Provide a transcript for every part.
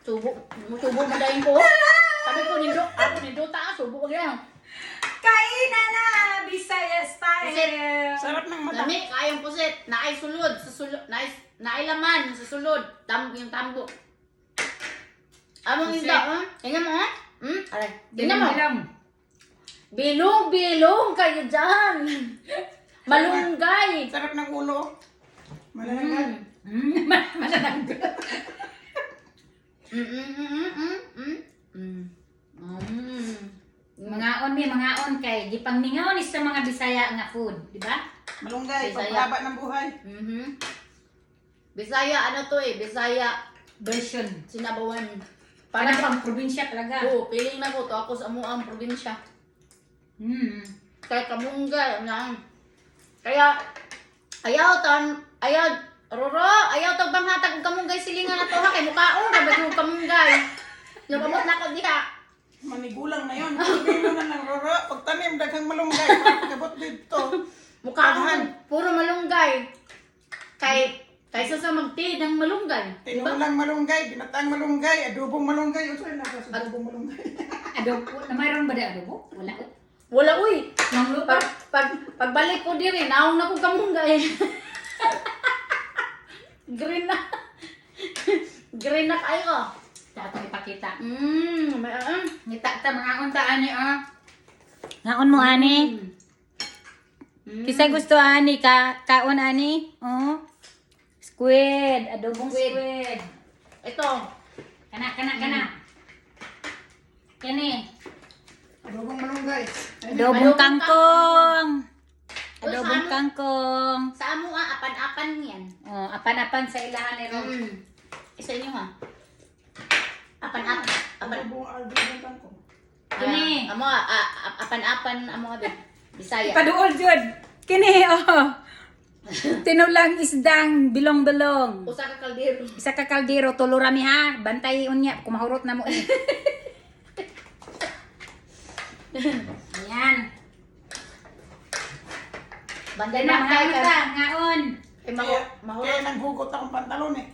Subo, subo man dayon ko. Sabi ko nindo, ako nindo ta, subo ko yan. Kainan na! Bisaya style! Sarap ng mata. Lami kayong pusit, naay sulod, sa sulod, naay naay laman sa sulod, tam yung tambo. Among Pusit. isda, ha? Tingnan mo, ha? Aray. Tingnan mo. Bilong. Bilong, bilong kayo dyan. Malunggay. Sarap ng ulo. Malalanggal. Manananggal. Mangaon mi, mangaon kay gipangmingaw ni sa mga Bisaya nga food, di ba? Malunggay, Bisaya. paghaba ng buhay. Bisaya, ano to eh? Bisaya, Version. sinabawan. Para Para pang probinsya talaga. Oo, piling na ko to ako sa amuang probinsya. Kay kamunggay, na. Kaya, ayaw tan, ayaw, Roro, ayaw tag banghatag og kamunggay silingan na to ha, kay mukaon ka ba yung kamunggay? Nakamot na ko diha. Manigulang na yun. Sabihin mo na ng roro. Pagtanim, daghang malunggay. Pagkabot dito. Mukaon, puro malunggay. Kay, kaysa sa magti ng malunggay. Diba? Tinulang malunggay, binatang malunggay, adobong malunggay. Usoy na sa adobong malunggay. Adobo, na mayroon ba di adobo? Wala. Wala uy. Manglupa. Pagbalik ko diri, naong na ko kamunggay. Green na. Green na kayo. Sa atong ipakita. May ah. Ngita ta mangaon ta ani ah. Ngaon mo ani. Kisa gusto ani ka kaon ani? Oh. Squid, adobong Squid. squid. Ito. Kana kana kana. Kini, Adobong malunggay. Ay, adobong Adobong kangkong. Uy, Adobong sa ano? kangkong. Sa amo ah, apan-apan yan. Oh, apan-apan sa ilahan ni Ron. Isa inyo ha. Apan-apan. Apan. Adobong kangkong. Kini. Ah, amo ah, ah, apan-apan amo abi. Bisaya. Paduol jud. Kini oh. Tinulang isdang bilong-bilong. Usa ka kaldero. Isa ka kaldero tulo rami ha. Bantay unya kumahurot na mo eh. Ayan. Bantay Na na kay mga ta, ngaon. Kay maho Kaya, maho. kaya nanghugot akong pantalon eh.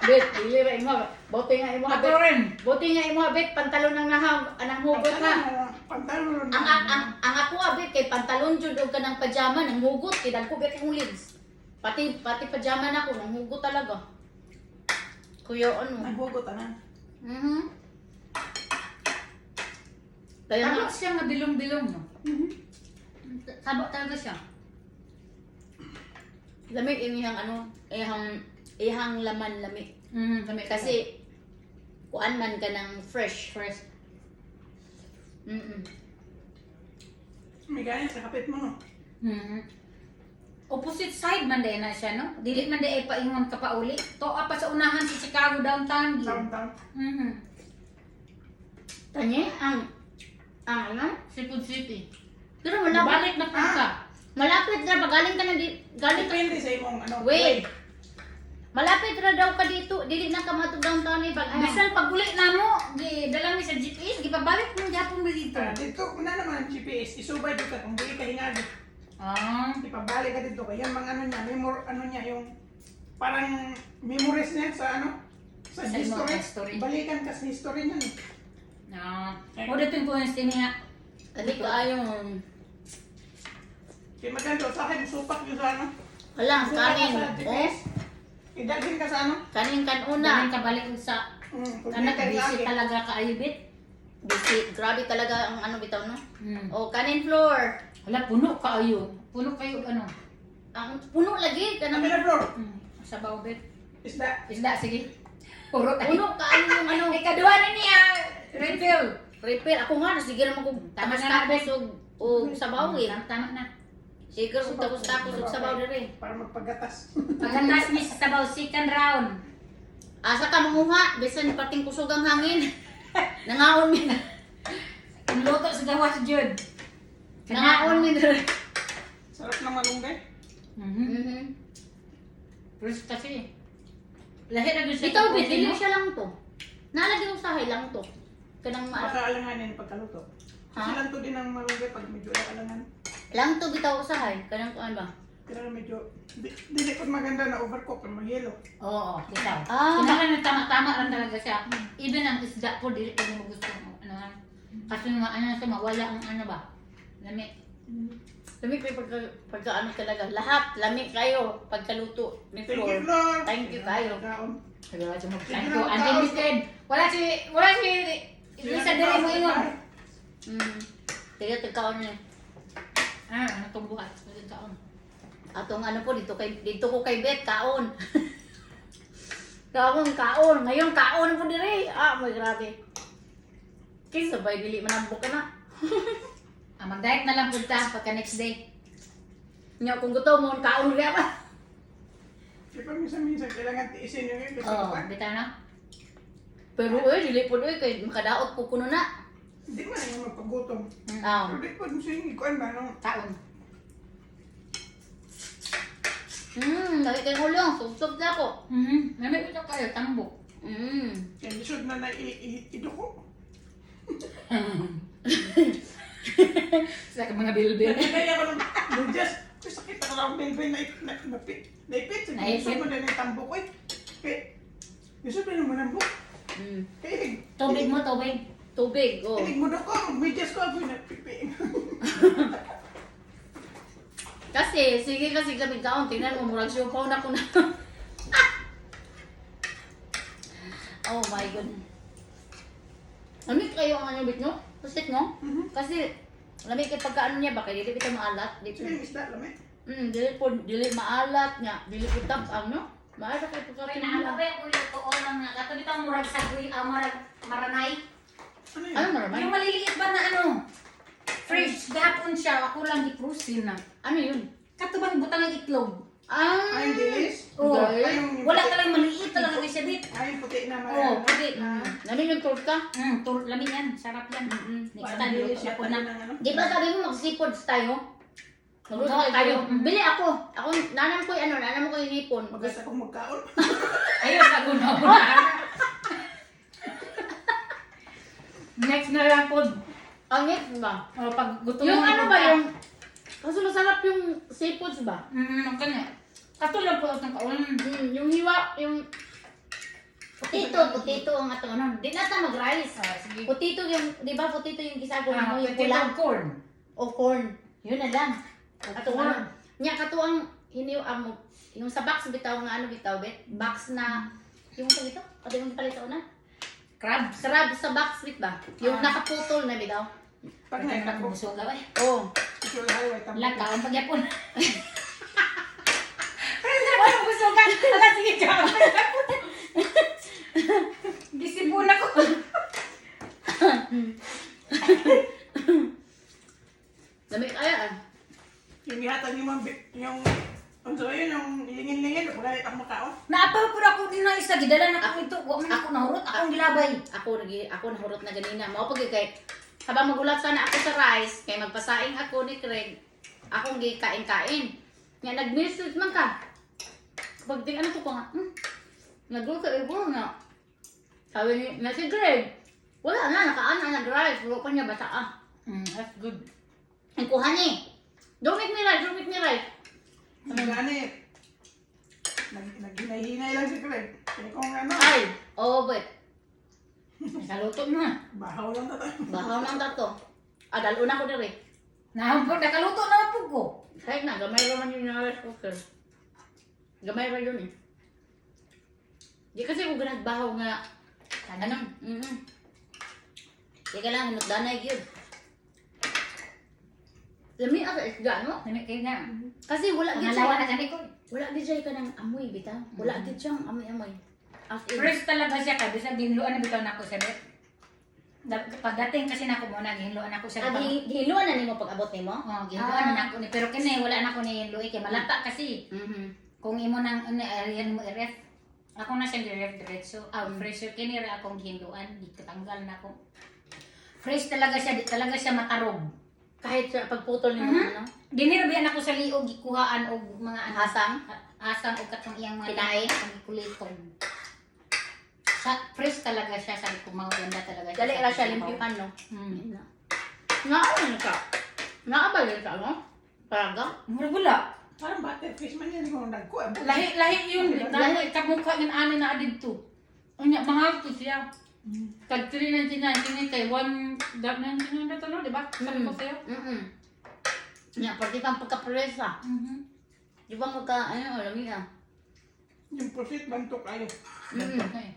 Bet, dili ra imo. Bote nga imo Ako bet. rin. Bote nga imo bet pantalon ang nahang anang hugot ha. Pantalon. Ang ako abit kay pantalon jud og kanang pajama nang hugot kay dagko bet akong legs. Pati pati pajama na ako nang hugot talaga. Kuya ano? Nanghugot ana. Kaya nga Tama siya nga bilong-bilong no. Tabo talaga siya. lami inihang ano, ihang ihang laman lami. Lami Kasi kuan man ka ng fresh. fresh. May ganyan sa kapit mo no. Opposite side man dahil na siya no. Dili man dahil paingon ka pa uli. Toa pa sa unahan sa Chicago downtown. Gyud. Downtown. Tani ang ano? Seafood City. Pero malapit Balik na po ka. malapit ra ba galing ka na di, galing ka Depende sa imong ano. Wait. Malapit ra daw ka dito, dili na ka matug downtown eh pag ano. Bisan pag uli na mo, gi dala mi sa GPS, gipabalik mo gyapon mi dito. Ah, dito na naman ang GPS. Isubay dito kung dili ka hingagi. Ipabalik ka dito kaya mga ano niya, memor ano niya yung parang memories niya sa ano sa, Sa imo, history. history. Balikan ka sa history niya. Eh. No. Mo dito yung kuha niya. Dali ka ayon. Kaya maganda sa akin supak yun sa ano. Wala, Supak ka kanin. sa Oh, GPS. Idalhin ka sa ano. kanin kanuna. Una ka balik sa Kung kanak dili ka busy hingagi. talaga kaayubit. Busy. Grabe talaga ang ano bitaw no. Mm. Oh, kanin floor. Wala puno kaayo. Puno kayo ano. Ang puno lagi Ano kanang na floor? Sa bawbet. Isda. Isda sige. Puro puno kaayo yung ano. Ikaduha na niya. Refill. Repair ako nga sige naman kog Tama na, tapos og og sabaw eh. Tama, tama na. Sige og tapos tapos og sabaw dire. Para magpagatas. Pagkatas mi sa sabaw second round. Asa ka manguha bisan pating kusog ang hangin. Nangaon mi. Ang luto sa gawas jud. Nangaon mi dire. Sarap ng malunggay. Fresh kasi. Lahi na gyud siya. Bitaw bit dili siya lang to. Nalagi ko sahay lang to. Kanang ma Baka alanganin pagkaluto. Ha? Kasi lang to din ang malunggay pag medyo alangan. lang to bitaw usahay kanang kuan ba. Kailangan medyo, dili ko maganda na overcook, ang magyelo. Oo, bitaw. Ah. Kinahanglan na tama-tama lang talaga siya. Even ang isda po, dili ko mo gusto ano han. Kasi nga ano siya, mawala ang ano ba? Lami. Lami kayo pagka ano talaga. Lahat, lami kayo pagkaluto ni Thank Flor. you, Flor. Thank you kayo. Kaon. Wala siya mag Sige ko. na, Unlimited. Wala si Lisa diri mo ingon. Sige, tagkaon niya. Ah, ano tong buhat? Wala kaon. Atong ano po, dito ko kay Beth, kaon. Kaon, kaon. Ngayon, kaon po dire. Ah, may grabe. Kaysa sabay, dili manambok ka na. Ah, mag-diet na lang punta pagka next day. Nya, kung gusto mo, kaon rin ako. Di pa minsan-minsan kailangan tiisin yung yun. Kasi Oo, pa, bitaw na. Pero oy, dili po oy, kay makadaot po kuno na. hindi man yung magpagutom. Ah. Pero di po siya ikuan ba, no? Kaon. Lagi kay ulong, subsob na ako. Lami ko kayo tambok. Kaya lisod na naiiduko. Sa mga bilbil. Kaya ako ng medyas. Uy, sakit ako ng bilbil na naipit. Naipit? Lisod mo na yung tambok ko eh. Kaya, lisod na naman ang buhok. Kaya, Tubig mo, tubig. Tubig, oh. Tinig mo na ko, medyas ko ako napipi. Kasi, sige kasi gabi kaon, tingnan mo, murag siopaw na ko na. Oh my goodness. Lamig kayo ang ano bit no? Pusit no? Kasi, lamig kay pagka ano niya ba, kay dili kita maalat. Di Sige, yung isda, lami. Dili po, dili maalat niya. Dili po tabang no? Maalat kay pagka Kaya naano ba yung ulo ko lang na kato bitaw murag sagoy, ah, murag maranay. Ano yun? Ano maramay? Yung maliliit ba na ano? Fresh gapon siya, ako lang gi-frozen na. Ano yun? Kato bang butang ang itlog? Ah! Ay, yung dilis? Oo. Ay, yung Wala puti. talagang maliit talaga kasi siya bit. Ay, yung puti na. Oo, puti. Namin yung torta. Lami yan, sarap yan. Next Parang time, dilis luto siya ako na. ng ano. Di ba sabi mo mag-seafoods tayo? Magluto Magawa tayo. tayo. Bili ako. Ako, nanam ko yung ano, nanam ko yung hipon. Magas akong magkaon. Ayun, sagunaw na. Next na lang po. Ang next ba? O, pag gutom Yung mo na ano po ba ka. yung... Kaso masarap yung seafoods ba? Ang kanya. Kato lang po itong kaon. Yung hiwa, yung... Potato, potato ang ato ano. Di na ta mag-rice. Ah, sige. Potato yung, di ba potato yung gisago Ah, mo, yung potato pula corn. o corn. Yun na lang. Ato corn. ano. Nya kato ang hiniw ang yung sa box bitaw nga ano bitaw bet box na yung sa bitaw kato yung palit sa una. Crabs. Crab sa box bit ba? Yung Ah. nakaputol na bitaw. Pag na ako. Busog ka ba? Oh. Usual highway, tampo. Wala, kaon pagyapon. Wala busugan. Ala, sige, kaon. Gisipon ako. Dami kaya ah. Yung ihatag yung mga, yung, ano sa yun, yung lingin-lingin, wala rin akong makaon. Naapaw po ako din na isa, gidala na ako ito. Wa man ako nahurot, akong gilabay. Ako nagi ako nahurot na ganina. Mao pag kay habang magulat sana ako sa rice kay magpasaing ako ni Craig. Akong gikain-kain. Nga nag-message man ka. Pag di ano to ko nga. Nagluto ibo nga. Sabi ni na si Greg. Wala na nakaan na nag-rice. Wala pa niya basta ah. That's good. Ang kuha ni. Don't make me rice, don't make me rice. Ang gani, naghinay-hinay lang si Craig. Kaya kung ano, Ay, oh but Nakaluto na. bahaw lang na tayo. bahaw nang tato. Ah, dalo na ko diri. Nahampon, nakaluto na po ko. Kahit na, gamay ra man yun yung rice cooker. Gamay ra yun eh. Di kasi ko ganagbahaw nga. Ano? Di ka lang, hinutdanay yun. Lami sa isda, no? Lami kayo na. Kasi wala gid Pangalawa siya. na gani ko. Wala gid siya ka ng amoy, bitaw. Wala gid siyang amoy-amoy. As in, Fresh talaga siya kay bisag gihinluan na bitaw nako siya. Bet. Pagdating kasi nako mo na gihinluan nako siya. ah, gihiluan na nimo pag abot nimo? Oh, gihinluan na nako ni pero kini wala na ko ni hinluan kay malata kasi. Kung imo nang ano ariyan mo i-ref. Ako na siyang i-ref diretso. Ah, fresh kini ra akong gihinluan, gitanggal na ako. Fresh talaga siya, di talaga siya matarog. Kahit sa pagputol nimo, ano? Dinirbihan ako sa liog gikuhaan og mga ano, Hasang? asang og katong iyang mga Kinain? ang gikuliton. Sa fresh talaga siya, sabi ko maganda talaga siya. Dali ra siya limpyuhan, no? Nga ano ka? Nga ba yun sa ano? Paraga? Murag wala. Parang butterfish man yan, kung nagko. Eh. Lahi lahi yun. Lahi kamukha ng ani na didto. Unya mahal to siya. Tag 399 kini kay 199 na to no, di ba? Sabi ko sa'yo. Nya, pati pang pagka-presa. Di ba magka, ano, lami ah. Yung pusit, bantok ayo. Okay.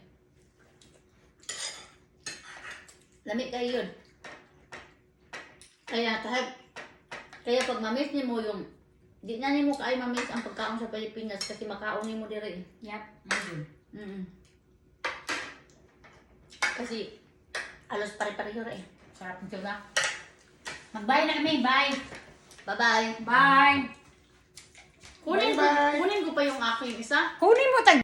Lami kayo yun. Kaya kahit, kaya pag ma-miss ni mo yung, di na nimo kaayo ma-miss ang pagkaon sa Pilipinas kasi makaon nimo dire eh. Yep, ayun. Kasi, alos pare-pareho ra eh. Sarap nito ba? Mag-bye na kami, bye! Bye-bye. Bye! Kunin ko, Bye-bye. kunin ko pa yung aking isa. Kunin mo tag